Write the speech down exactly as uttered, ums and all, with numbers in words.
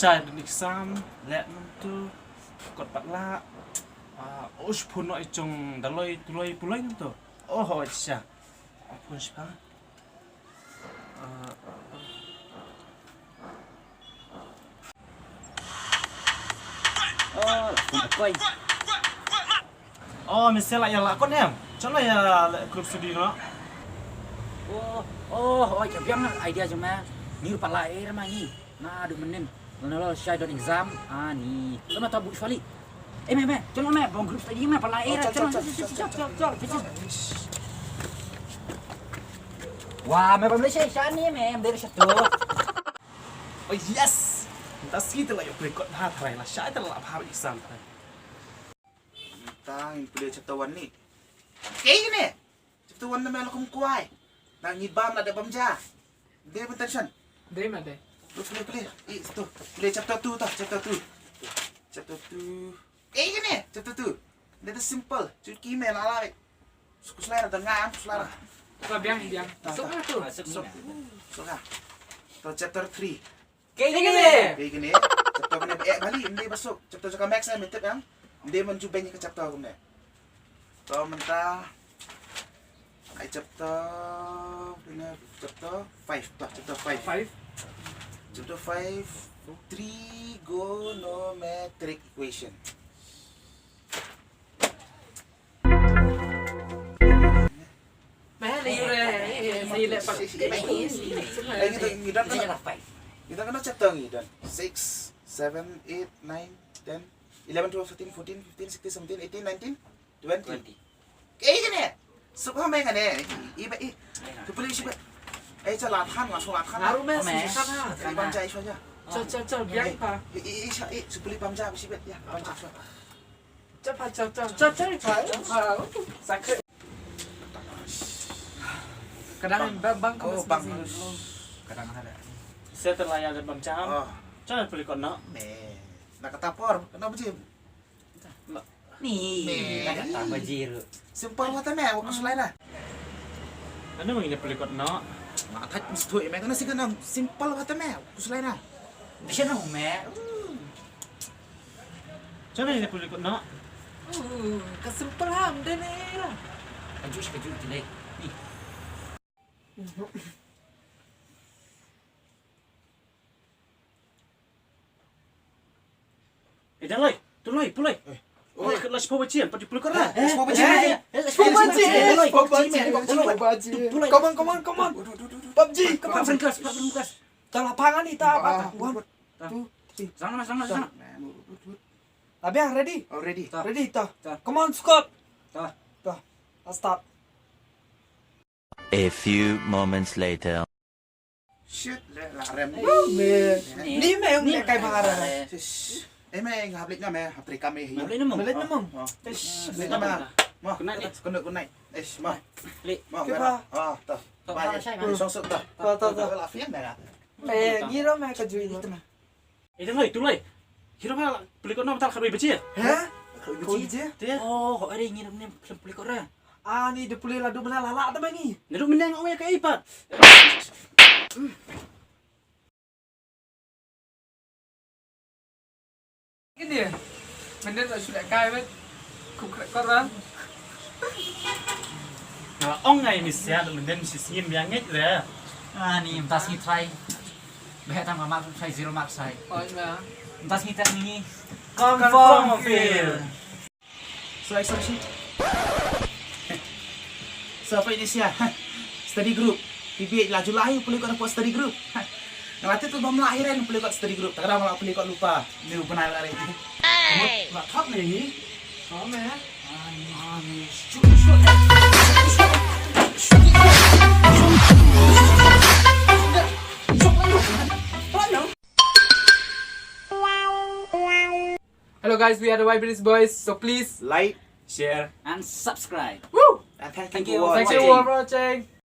Shai don exam, leh nangtu, kot pat lah. Ah, oh, shipun no i jong Daloi, Tuloi, Puloi nangtu. Oh, oh, sha. Ampun shipang. Ah, ah, ah. Oh, la phone koi. Oh, Miss Sela, ïa la kon em. Chalo ïa la group study no. Oh, oh, oh, ïa biang idea jong ma. Ni rupa la eh ma ngi. Na du menin. Lano lo shai don exam. Ah, ni. Lama tabu shwali. Eh, me, me. Chalo me, bong group study me pala eh. Chalo, chalo, chalo, chalo, chalo. Wah, me pamle shai shani me, em der shatu. Oh, yes. Mynta sngi te la ïoh prekot ha trai la. Shai te la bha exam trai. Mynta ngin pule chapter one ni. Kei ne. Chapter one na me la kum kwai. Na ngi bam la da bam ja. Dei ban tension. Dei ma dei. Pule pule pule. I tu. Pule chapter two ta, chapter two. Chapter two. Kei ne. Chapter two. That is simple. Chut ki me la la. Kuslai ra da ngam kuslai ra. Ka biang biang. Sok tu. Sok. Sok ha. To chapter three. Kei kine. Kei kine. Chapter kine eh bali inde basuk. Chapter jaka max eh metek ang. Inde man ju beng ka chapter kine. To mynta. Ai chapter kine chapter five to chapter five. Five. Chapter five. Trigonometric equation. Ngi don kano chapter ngi don six, seven, eight, nine, ten, eleven, twelve, thirteen, fourteen, fifteen, sixteen, seventeen, eighteen, nineteen, twenty. Kei kane. Suk ha me kane. I ba i. Tu puli shi ba. Ei cha la than nga suk la than. Haru me suk than ha. Kali bam cha i shwa cha. Cha cha cha biang pa. I i i cha i suk puli bam cha shi ba ya bam cha shwa. Cha pa cha cha cha cha pa. Sakhe. Kadang bang bang. Oh bang. Kadang ada. Setelah ya bam cha. Oh. Cha puli ko na. Me. Na kata por kena bujim. Ni, ni. Kata bajir. Simple wat me, wa kuslai na. Ano mang ina pelikot no? Nga thaj mesti me kana si kana simple wat me, kuslai na. Bisa na me. Chana ina pelikot no? Uh, ka simple ham dene la. Kaju kaju dile. Ni. Eh, Daloi, Tuloi, Puloi. Oi, oi, la shiphew baje, pat ju pule kot ra. Eh, shiphew baje. Eh, shiphew baje. Daloi, shiphew baje. Daloi, shiphew baje. Puloi. Come on, come on, come on. Pub G, come on. Front class, front class. Ta la pang ani ta, ah, one, two, three. Sana, sana, sana. Abang ready? Oh, ready. Ready ta. Come on, Scott. Ta. Ta. Start. A few moments later. Shit, le la rem. Ni me ong le kai bhar. Shish. Eh me nga hap leit na me, hap trei kam me. Hap leit na mong. Hap leit na mong. Shish, leit na me. Mo. Good night. Good night, good night. Ish, mo. Leit. Mo. Ah, ta. Bye. Song suk ta. Ta ta ta. La fian na. Me ngi ro me ka jui ni ta. Eh, Daloi, Tuloi. Hiro ba pelikot no tal kharoi baje. Ha? Kharoi baje? Te. Oh, ho are ngi ne pelikot ra. Ani de pule la du mena la la ta mangi. Ne du mena ngau ya ka ipat. Ini. Menen la shu leh kai bet. Ku krek koran. Nga ong ngai ni sia menden si sngim ya ngeit re. Ah, ni mynta sngi try. Beh tam ka mark try zero mark sai. Oh, ya. Mynta sngi test ni. Confirm fail. So, extra sheet. So, apa ini sia? Study group. P B H la July pule ko study group. Nga la tip tu bam la akhir pule ko study group. Takra la pule ko lupa. Ni upna la re. Hey. Ba khap ni. Khap ni. Ani. Ani. Hello guys, we are the Vibris Boys, so please like, share, and subscribe. Woo! And thank you for watching. Thank you for watching.